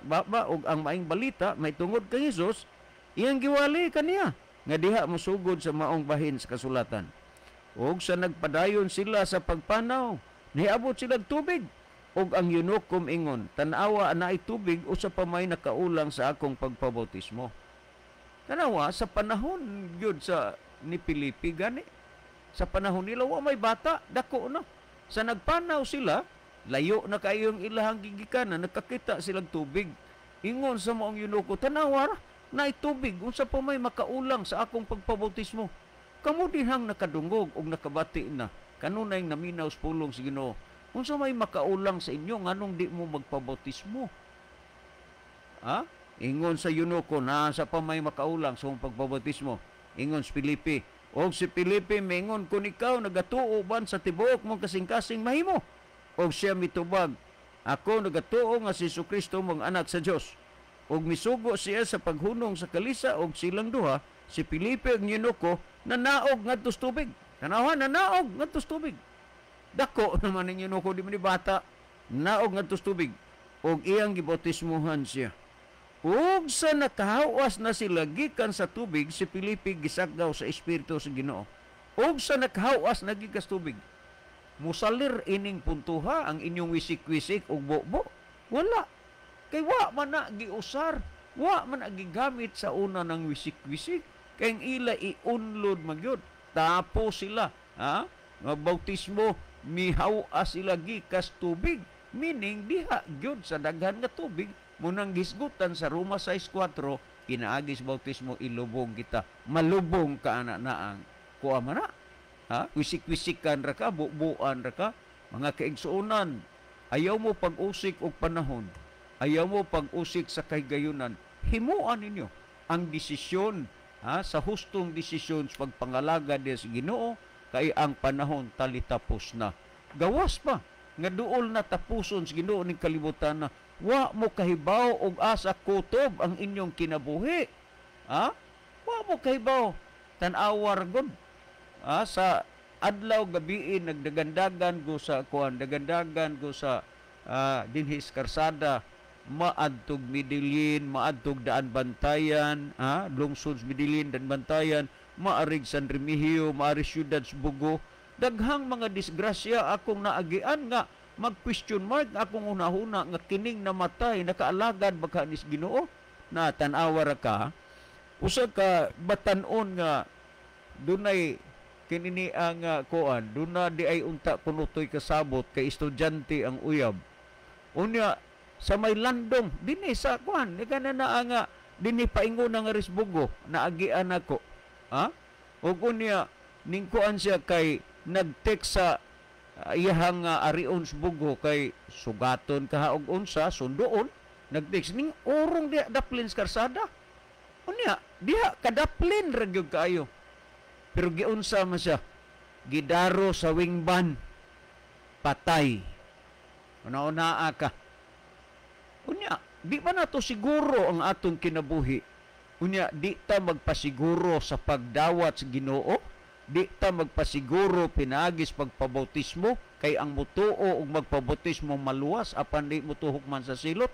baba og ang maayong balita may tungod kay Hesus iyang giwali kaniya nga diha mosugod sa maong bahin sa kasulatan. Og sa nagpadayon sila sa pagpanaw, niabot sila tubig. Og ang eunuko ingon, tan-awa naay tubig, usa pa may nakaulang sa akong pagpabautismo. Tanawa sa panahon gyud sa ni Felipe gani. Sa panahon nila wa may bata, dako na. Sa nagpanaw sila, layo na kayong ilahang gigikanan, nakakita silang tubig. Ingon sa maong eunuko, tanawa naay tubig, unsa pa may makaulang sa akong pagpabautismo. Kamo dinhang nakadungog og nakabati na, kanunay naminaw sa pulong sa Ginoo. Unsa may makaulang sa inyo nganong di mo magpabautismo? Ha? Ingon sa eunuko, na sa pa may makaulang sa akong pagpabautismo. Ingon si Felipe. Og si Felipe mingon, kun ikaw nagatuo ban sa tibuok mong kasing-kasing mahimo. Og siya mitubag, ako nagatuo nga si Jesucristo mong anak sa Dios. Og misugo siya sa paghunong sa kalisa og silang duha, si Felipe ug eunuko, nanaog ngadto sa tubig. Tanawa, nanaog ngadto sa tubig. Dako naman ang eunuko, di man ni bata. Naog ngadto sa tubig. Og iyang gibautismuhan siya. Ug sa nakahawas na sila gikan sa tubig, si Felipe gisagaw sa Espiritu sa Ginoo. Ug sa nakahawas na gikan sa tubig, musalir ining puntuha ang inyong wisik-wisik ug bobo. Wala. Kay wa man na giusar, wa man na gigamit sa una ng wisik-wisik. Kay ang ila iunlod magyud. Tapos sila, ha? Nga bautismo, mihawas sila gikas tubig. Meaning, diha gyud sa daghan nga tubig, munang gisgutan sa Roma 6:4, kinaagis bautismo, ilubong kita. Malubong ka ana naang kuha man na. Ha? Wisik-wisikan ra ka, bubuan ra ka. Mga kaigsuonan, ayaw mo pag-usik og panahon, ayaw mo pag-usik sa kahigayunan. Himuan ninyo ang desisyon, ha, sa hustong desisyon sa pagpangalagad sa Ginoo, kay ang panahon talitapos na. Gawas pa nga duol na tapuson sa Ginoo ning kalibutan na wa mo kahibaw og asa kutob ang inyong kinabuhi. Ha? Wa mo kahibaw. Tan-awar gud. Ha? Sa adlaw gabii nagdagandagan go sa kuan, dagandagan go sa dinhis karsada, maadtog Medellin, maadtog Daan Bantayan, ha? Lungsod Medellin, Daan Bantayan, maarig San Remigio, maarig siyudad sa Bugo. Daghang mga disgrasya akong naagian nga mag-question mark akong hunahuna nga kining namatay nakaalagad baka nis Ginoo. Na tan-awa ra ka, usa ka batan-on nga dunay kinini ang kuan, duna di ay unta kunutoy kasabot kay estudyante ang uyab. Unya sa may landong dinhi sa kuan, ni kana na nga dinhi paingon nga Risbugo, naagian nako. Ha? Ug unya ning kuan siya kay nag-text sa iyahang arion sa Bugo kay sugaton kaha og unsa sundoon, nag-text ning urong diha daplin sa karsada. Unya diha kadaplin ra gyud kaayo. Pero giunsa man siya, gidaro sa wingban, patay. Una-unaa ka. Unya di ba nato siguro ang atong kinabuhi? Unya di ta magpasiguro sa pagdawat sa Ginoo? Di ta magpasiguro pinaagis pagpabautismo, kay ang mutuo og magpabautismo maluwas apan di motuhok man sa silot.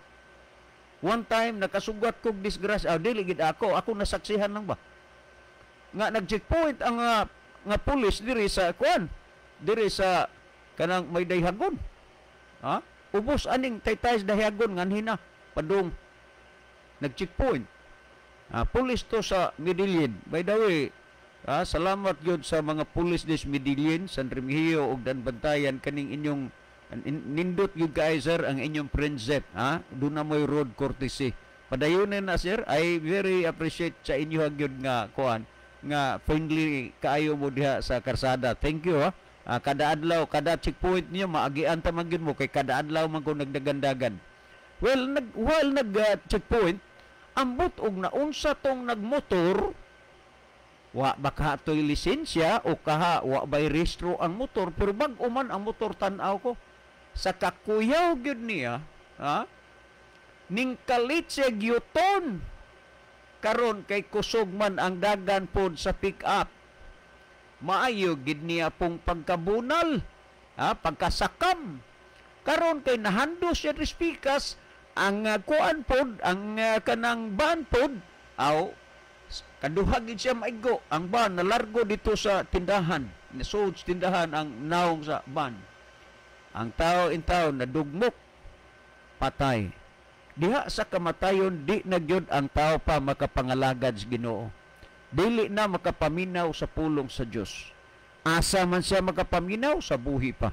One time nakasugat kog disgrasya, dili gid ako, ako nasaksihan lang ba. Nga nag-checkpoint ang nga pulis diri sa kuan, diri sa kanang may dayhagon. Ha? Ubos aning taytay sa dayhagon nganhi na padung nag-checkpoint. Pulis to sa Medellin. By the way, salamat gyud sa mga pulis des Medellin, San Remigio ug Dan Bantayan kaning inyong nindot gyud kay sir ang inyong friendship, ha? Duna moy road courtesy. Padayonin na sir, I very appreciate sa inyo gyud nga kuan nga friendly kaayo mo diha sa karsada. Thank you, ha. Kada adlaw, kada checkpoint niyo maagian ta man gyud mo kay kada adlaw man ko nagdagandagan. Well, while nag checkpoint, ambot og naunsa tong nagmotor, wa ba ka to'y lisensya o kaha wa ba'y rehistro ang motor, pero bag-o man ang motor tan-aw ko. Sa kakuyaw gyud niya, ha? Ning kalit siya gyuton. Karon kay kusog man ang dagan pod sa pick up. Maayo gid niya pong pagkabunal. Ha, pagkasakam. Karon kay nahando siya rispikas ang kuan pod, ang kanang van pod, aw kaduha gid siya maigo ang van nalargo dito sa tindahan, nasud sa tindahan ang naong sa van. Ang tao in tao nadugmok, patay. Diha sa kamatayon, di na gyud ang tao pa makapangalagad sa Ginoo. Dili na makapaminaw sa pulong sa Dios. Asa man siya makapaminaw? Sa buhi pa.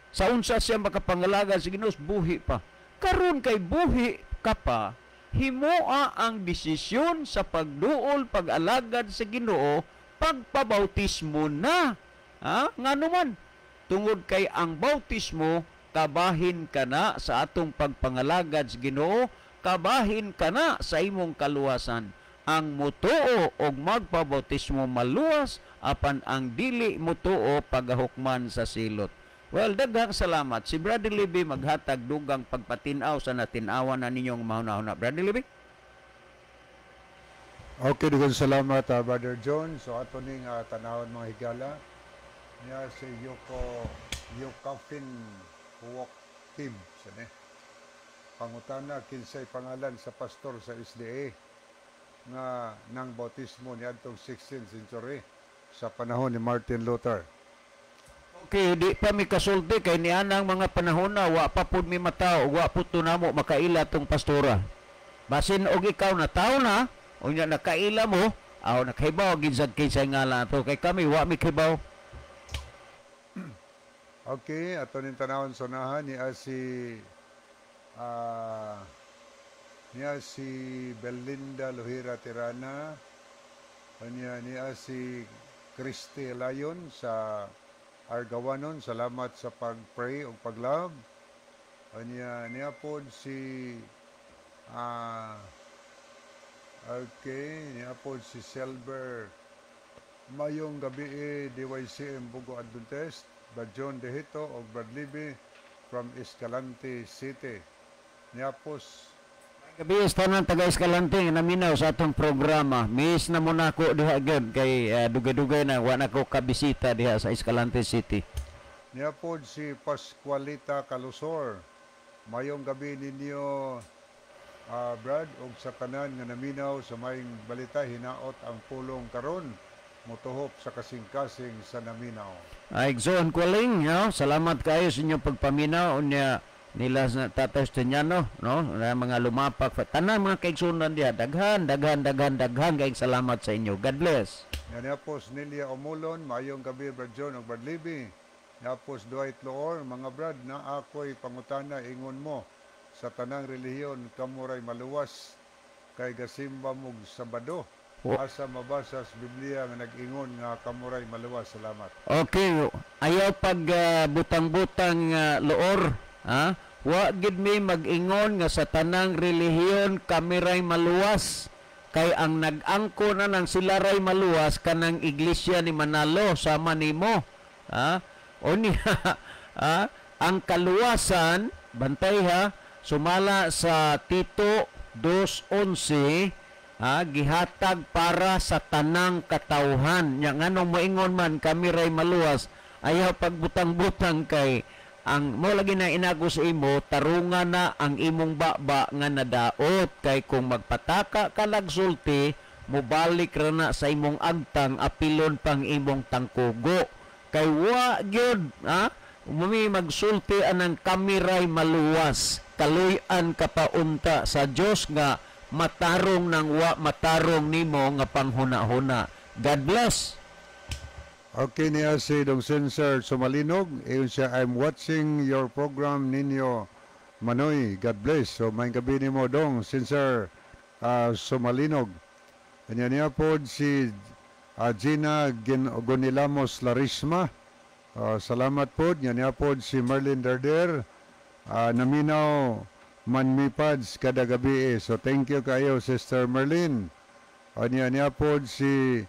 Sa unsa siya makapangalagad sa Ginoo? Buhi pa. Karon kay buhi ka pa, himoa ang desisyon sa pagduol, pag-alagad sa Ginoo, pagpabautismo na. Ha? Ngano man? Tungod kay ang bautismo, kabahin ka na sa atong pagpangalagad sa Ginoo, kabahin ka na sa imong kaluwasan. Ang mutuo og magpabautismo maluwas, apan ang dili mutuo pagahukman sa silot. Well, daghang salamat. Si Brother Libby maghatag dugang pagpatinaw sa natinawan na ninyong mahuna-huna. Brother Libby? Okay, daghang salamat, Brother John. So ato ning tanawon, mga higala. Niya si Yoko Yokafin Huwok Team. Sine. Pangutana, kinsay pangalan sa pastor sa SDA nga nang bautismo niadtong 16th century sa panahon ni Martin Luther? Okay, di pa mi kasulti kay nianang mga panahon na wa pa pud mi mataw, wa pud to namo makaila tong pastora. Basin og ikaw na tao na, unya nakaila mo, aw nakahibaw gid sad kinsay ngalan ato kay kami wa mi kahibaw. Okay, ato ning tanawon sa unahan niya si Belinda Luhira Tirana, niya niya si Christy Layon sa Argawanon, salamat sa pag-pray ug pag-love. Niya niya pod si okay, niya pod si Silver. Mayong gabi eh, DYCM Bugo Adventist, Brad John Dehito og Brad Libby from Escalante City. Niya pos Gabi sa tanan taga Escalante nga naminaw sa atong programa. Miss na mo nako diha gyud kay dugay-dugay na wa na ko kabisita diha sa Escalante City. Niya pod si Pascualita Calusor. Mayong gabi ninyo, Brad, og sa tanan nga naminaw sa Maayong Balita, hinaot ang pulong karon motuhop sa kasing-kasing sa naminaw. Ay, Igsoon Kuling, no? Salamat kayo sa inyong pagpaminaw unya nila sa Tatay Steniano, no? Na mga lumapak, tanan mga kaigsunan diha, daghan, daghan, daghan, daghan kayong salamat sa inyo. God bless. Nga niya po si Nelia Omulon, maayong gabi, Brad John ug Brad Libby. Niya po si Dwight Loor, mga Brad, na ako'y pangutana, ingon mo sa tanang relihiyon kamuray maluwas kay gasimba mog Sabado. Asa mabasa sa Biblia nga nag-ingon nga kamuray maluwas? Salamat. Okay, ayaw pag butang-butang, loor, ha? Wa gid mi mag-ingon nga sa tanang relihiyon kami ray maluwas. Kay ang nag-angko na nang sila ray maluwas kanang iglesia ni Manalo sama nimo. Ha? O niya, ha? Ang kaluwasan, bantay ha, sumala sa Tito 2:11, ha, gihatag para sa tanang katawhan. Nya nganong moingon man kami ray maluwas, ayaw pagbutang-butang kay ang mo lagi na inago sa imo, tarungan na ang imong baba nga nadaot kay kung magpataka ka lagsulti, mobalik ra na sa imong agtang, apilon pang imong tangkugo. Kay wa gyud, ha, mumi magsulti anang kami ray maluwas. Kaluy-an ka paunta sa Dios nga matarong nang wa matarong nimo nga panghuna-huna. God bless. Okay, niya si Dong Sensor Sumalinog. Iyon siya, "I'm watching your program ninyo, Manoy. God bless." So, may gabi nimo, Dong Sensor Sumalinog. Kanya niya po si Gina Gonilamos Larisma. Salamat po. Niya niya po si Merlin Darder. Naminaw manmipads kada gabi eh. So, thank you kayo, Sister Merlin. Niya niya po si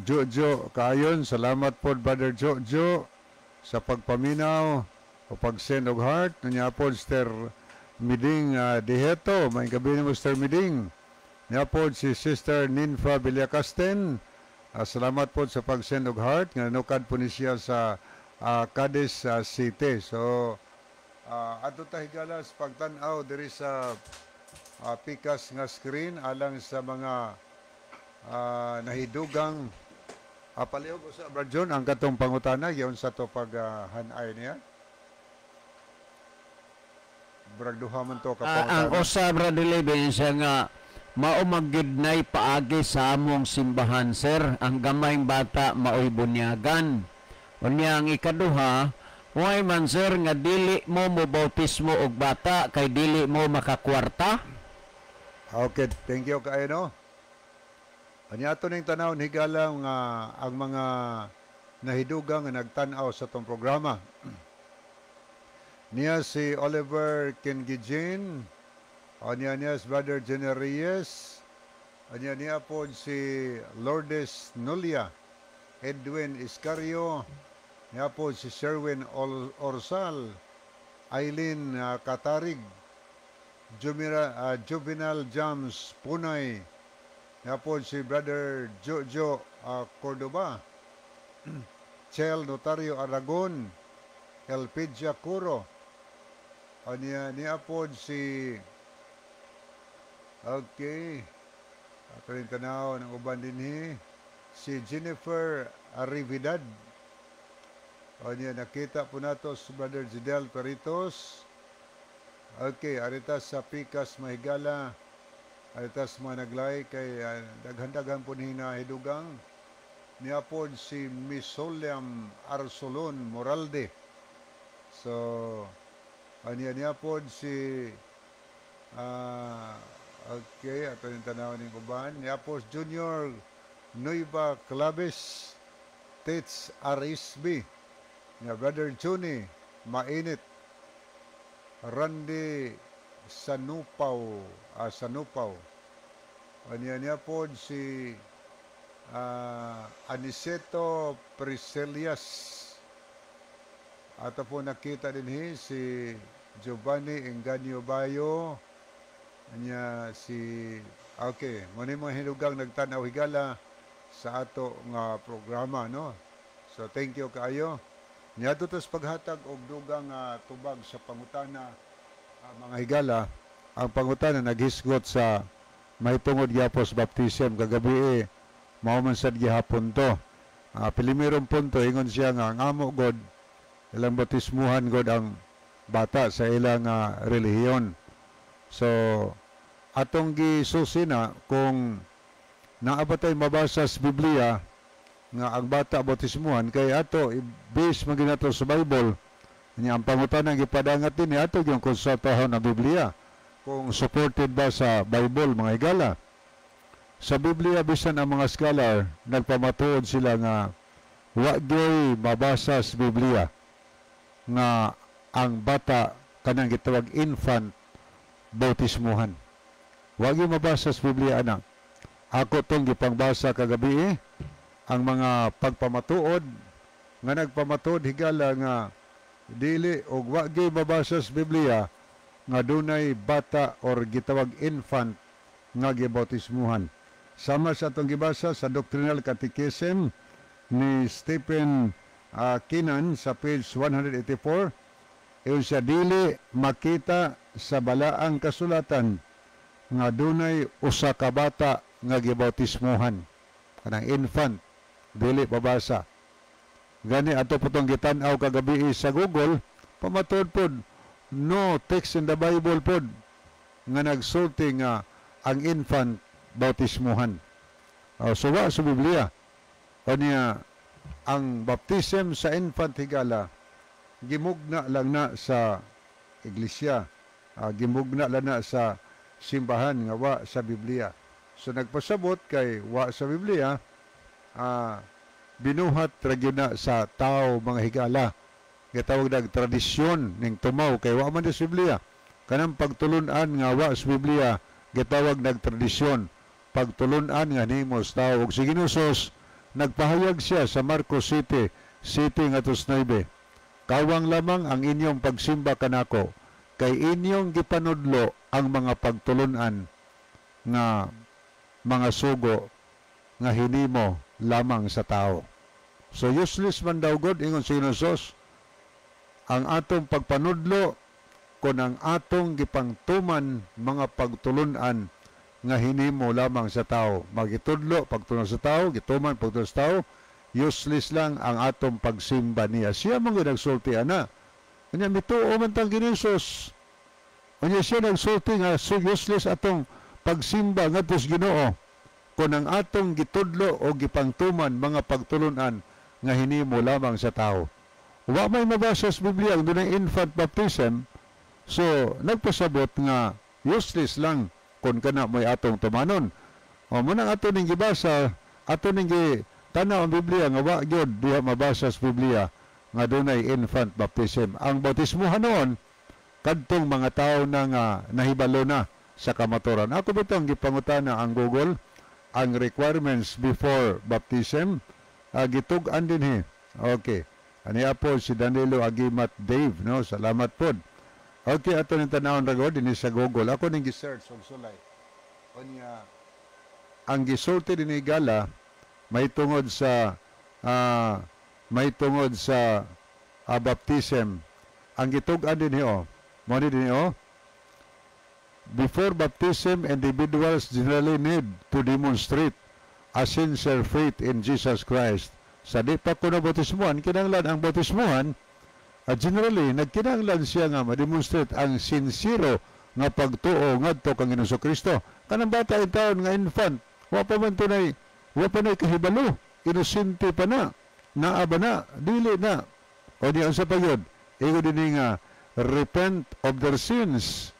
Jojo Kayon, salamat po, Brother Jojo, sa pagpaminaw o pag-send og heart. Niya po Sister Miding Diheto, may gabi nimo, Sister Miding. Niya po si Sister Ninfa Villacasten. Salamat po sa pag-send og heart nga nanukad po ni siya sa Cadiz City. So ato ta, higala, sa pagtan-aw diri sa pikas nga screen alang sa mga nahidugang. Palihog sa Brad John ang katong pangutana yon sa to pag hanay niya. Brag duha man to ka Ang pangutana. Usa, Brother Levin, siya nga mao magyud nay paagi sa among simbahan, sir, ang gamayng bata maoy bunyagan. Unya ang ikaduha, why man, sir, nga dili mo mo bautismo og bata kay dili mo makakwarta? Okay, thank you kaayo, no. Anya ato ning tanaw, higala, nga ang mga nahidugang nga nagtan-aw sa tong programa. Niya si Oliver Kengijin, anya niya si Brother Jenny Reyes, anya niya po si Lourdes Nulia, Edwin Iscario, niya po si Sherwin Orsal, Eileen Katarig, Juvenal Jams Punay, niya po si Brother Jojo Cordoba, Chel Notario Aragon, Elpidia Curo, niya, niya po si, okay, ato rin tanaw ng uban dinhi, si Jennifer Arrividad. O niya, nakita po nato si Brother Gidel Peritos. Okay, arita sa Pikas Mahigala, arita sa mga nag-like kay daghan-daghan po ni nahidugang. Niya po si Misoliam Arsolon Moralde. So, aniya niya po si okay, ato yung tanaw ng uban. Niya po si Junior Nueva Claves Tits RSB. Niya Brother Juni Mainit, Randy Sanupaw, Sanupaw. Aniya niya po si Aniceto Priscilias. Ato po nakita din hi si Giovanni Enganyo Bayo. Anya si, okay, mo ni mga hinugang nagtan-aw, higala, sa ato nga programa, no. So thank you kaayo. Niadto tas paghatag og dugang tubag sa pangutana, mga higala. Ang pangutana naghisgot sa mahitungod gyapon sa baptism kagabi eh, mao man sad gihapon to. Pilimirong punto, ingon siya nga ang amo god ilang bautismuhan god ang bata sa ilang relihiyon. So atong gisusi na kung naa ba tay mabasa sa Biblia nga ang bata bautismuhan, kay ato base man ginato sa Bible. Nya ang pangutana gipadangat din ni ato yung konsultahon ang Biblia kung supported ba sa Bible, mga higala. Sa Biblia, bisan ang mga scholar nagpamatuod sila nga wa gyoy mabasa sa Biblia nga ang bata, kanang gitawag infant, bautismuhan. Wa gyud mabasa sa Biblia ana. Ako tong gipangbasa kagabi eh, ang mga pagpamatuod nga nagpamatuod, higala, nga dili og wa gyud mabasa sa Biblia nga dunay bata or gitawag infant nga gibautismuhan. Sama sa atong gibasa sa Doctrinal Catechism ni Stephen Keenan sa page 184, iyon siya, dili makita sa balaang kasulatan nga dunay usa ka bata nga gibautismuhan, kanang infant, dili mabasa. Gani ato po tong gitan-aw kagabi sa Google, pamatuod pod no text in the Bible pod nga nagsulti nga ang infant bautismuhan. So wa sa Biblia. Kanya ang baptism sa infant, higala, gimugna lang na sa iglesia. Gimugna lang na sa simbahan nga wa sa Biblia. So nagpasabot kay wa sa Biblia, binuhat ra gyud na sa tao, mga higala. Gitawag nag tradisyon ning tumaw kay wa man sa Biblia. Kanang pagtulun-an nga wa sa Biblia gitawag nag tradisyon. Pagtulun-an nga nimo sa tao, ug si Ginoo nagpahayag siya sa Marcos 7:7 ngadto 9. "Kawang lamang ang inyong pagsimba kanako kay inyong gipanudlo ang mga pagtulun-an nga mga sugo nga hinimo lamang sa tao." So useless man daw god, ingon si Jesus, ang atong pagpanudlo kon ang atong gipangtuman mga pagtulunan nga hinimo lamang sa tao. Magitudlo pagtulunan sa tao, gituman pagtulunan sa tao, useless lang ang atong pagsimba niya. Siya man gyud nagsulti ana. Unya mituo man tang Ginesus. Unya siya nagsulti nga so useless atong pagsimba ngadto sa Ginoo kon ang atong gitudlo o gipangtuman mga pagtulunan nga hinimo lamang sa tao. Wa may mabasa sa Biblia ang dunay infant baptism. So nagpasabot nga useless lang kung kana mo'y atong tumanon. O mo nang ato ning gibasa, ato ning tanaw ang Biblia nga wa gyud diha mabasa sa Biblia nga dunay infant baptism. Ang bautismuhan noon kadtong mga tawo na nga nahibalo na sa kamaturan. Ako bitong gipangutana ang Google ang requirements before baptism, gitug-an dinhi. Okay. Aniya po si Danilo Agimat Dave, no? Salamat pod. Okay, ato ning tanawon ra gud dinhi sa Google. Ako ning gi-search og sulay. Unya ang gisulti dinhi gala may tungod sa baptism. Ang gitug-an dinhi oh. Mo ni dinhi oh. Before baptism, individuals generally need to demonstrate a sincere faith in Jesus Christ. Sa di pa kuno bautismuhan, kinahanglan ang bautismuhan, generally, nagkinahanglan siya nga ma-demonstrate ang sincero nga pagtuo ngadto kang Ginoong Kristo. Kanang bata taon nga infant, wa pa man tunay, wa pa nay kahibalo, inosente pa na, naa ba na, dili na. O di sa pagod, ingon din nga repent of their sins,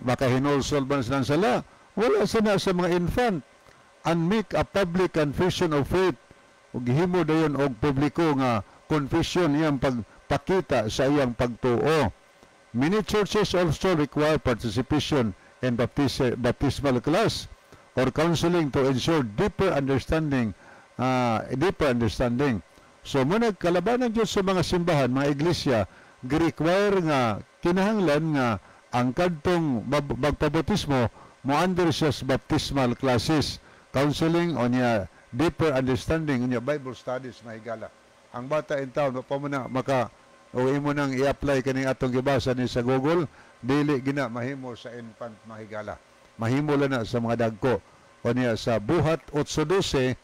makahinulsol ba silang sala? Wala sana sa mga infant. And make a public confession of faith, ug gihimo dayon og publiko nga confession iyang pagpakita sa iyang pagtuo. Many churches also require participation in baptismal class or counseling to ensure deeper understanding. So mo nagkalabanan gyud sa mga simbahan, mga iglesia, gi-require nga kinahanglan nga ang kadtong magpabautismo mo under siya sa baptismal classes, counseling o niya deeper understanding niya Bible studies, mahigala. Ang bata in town pa mo na maka o imo nang i-apply kaning atong gibasa ni sa Google, dili gina mahimo sa infant, mahigala. Mahimo lang na sa mga dagko. O niya sa Buhat 8:12,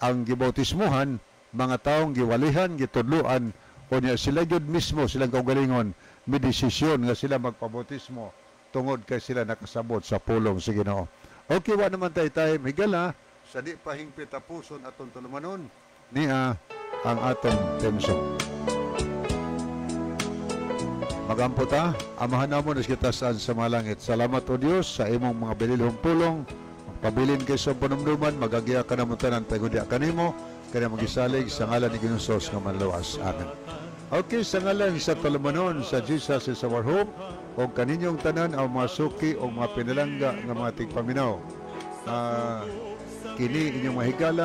ang gibautismuhan mga taong giwalihan, gitudluan, o niya sila gyud mismo silang kaugalingon may desisyon nga sila magpabautismo tungod kay sila nakasabot sa pulong sa Ginoo. Okay, wa naman tayo time, higala, sa di pa hingpit tapuson atong tulumanon niya ang atong theme song. Magampo ta. Amahan namo na kita saan sa mga langit. Salamat o Dios sa imong mga bililhong pulong. Magpabilin kay sa panumduman, magagiya ka namo tanan tagudya kanimo, kaya magisalig sa ngalan ni Ginoong Hesus nga manlawas. Amen. Okay, sa ngalan sa tulumanon sa Jesus is Our Hope, o kaninyong tanan ang mga suki o mga pinalangga nga mga tigpaminaw. Kini inyong mahigala.